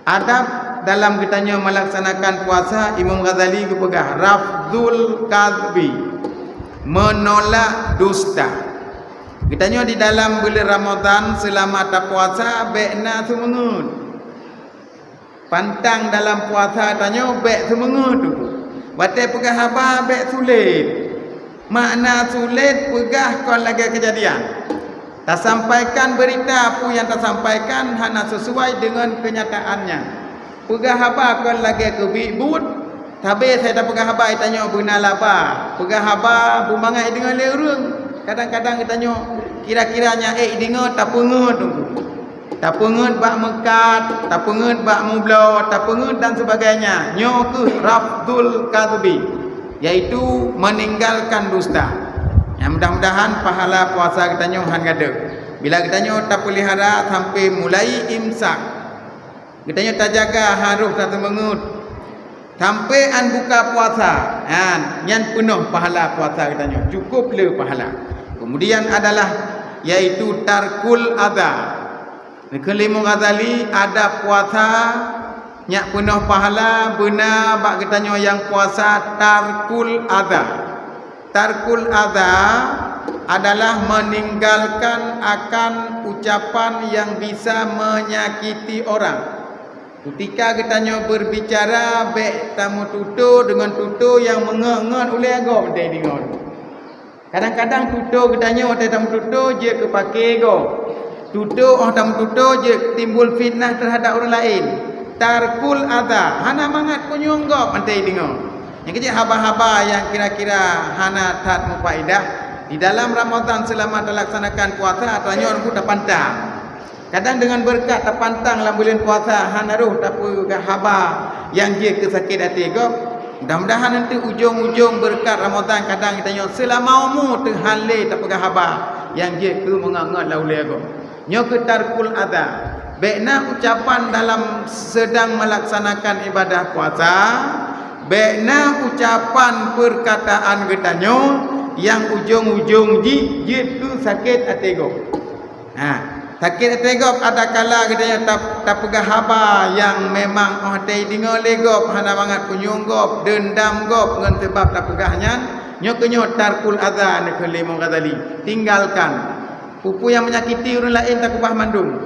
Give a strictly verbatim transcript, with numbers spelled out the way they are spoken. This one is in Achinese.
Adab dalam geutanyoe meulaksanakan puasa, Imam Ghazali geupeugah, "Rafdul kadhbi", menolak dusta. Geutanyoe di dalam buleuen Ramadhan seulama tapuasa bék na seumeungeut. Pantang dalam puasa tanyoe bék seumeungeut. Watée peugah haba bék sulet. Makna sulet peugah kon lagée keujadian. Tasampaikan beurita peue nyang tasampaikan hana sisuai deungon keunyataannya. Peugah haba kon lagée keubiet buet, sabe sai tapeugah haba tanyoe beuna laba. Peugah haba beumangat deungon lé ureuëng. Kadang-kadang geutanyoe kira-kira nyang ék deungoe tapeungeut teungku. Tapeungeut bak meukat, tapeungeut bak mubloe, tapeungeut dan sebagainya. Nyoe kheueh rafdul kadhbi, yaitu meninggalkan dusta. Nyang mudah-mudahan pahala puasa geutanyoe hán gadôh. Bila geutanyoe tapeulihara sampai mulai imsak, geutanyoe tajaga harôh taseumeungeut sampai án buka puasa, nyan, nyan peunoh pahala puasa geutanyoe, cukup le pahala. Kemudian adalah, yaitu tarkul adha. Neukheun lé Imam Ghazali, adab puasa nyang peunoh pahala beuna bak geutanyoe nyang puasa tarkul adha. Tarkul adha adalah meninggalkan akan ucapan yang bisa menyakiti orang. Keutika geutanyoe beurbicara, bék tameututoe deungon tutoe nyang meungeut-ngeut ulée gob teudeungoe. Kadang-kadang tutoe geutanyoe watée tameututoe jeuet keu paké gob. Tutoe óh tameututoe jeuet timbul fitnah teuhadap ureuëng laén. Tarkul adha, hana mangat punyueng gob teudeungoe. Nyang keuh jeuet haba-haba nyang kira-kira hana that meufaedah. Di dalam Ramadhan seulama talaksanakan puasa, tanyoe nunggu tapantang. Kadang deungon beureukat tapantang lam buleuen puasa, hana roh tapeugah haba nyang jeuet keu sakét até gob. Mudah-mudahan nanti ujong-ujong beureukat Ramadhan kadang geutanyoe seulama umu teuh hán lé tapeugah haba nyang jeuet keu meungeut-ngeut lam ulée gob. Nyoe kheueh tarkul adha. Bék na ucapan dalam seudang meulaksanakan ibadah puasa, bék na ucapan peurkataan geutanyoe nyang ujong-ujong jih jeuet keu sakét até gob. Ha, sakét até gob adakala geutanyoe tap-, tapeugah haba nyang memang óh teudeungoe lé gob hana mangat punyueng gob, deundam gob ngon sabab tapeugah nyan, nyoe keuh nyoe tarkul adha neukheun lé Imam Ghazali, tinggalkan. Peue-peue nyang menyakiti ureuëng laén takeubah mandum.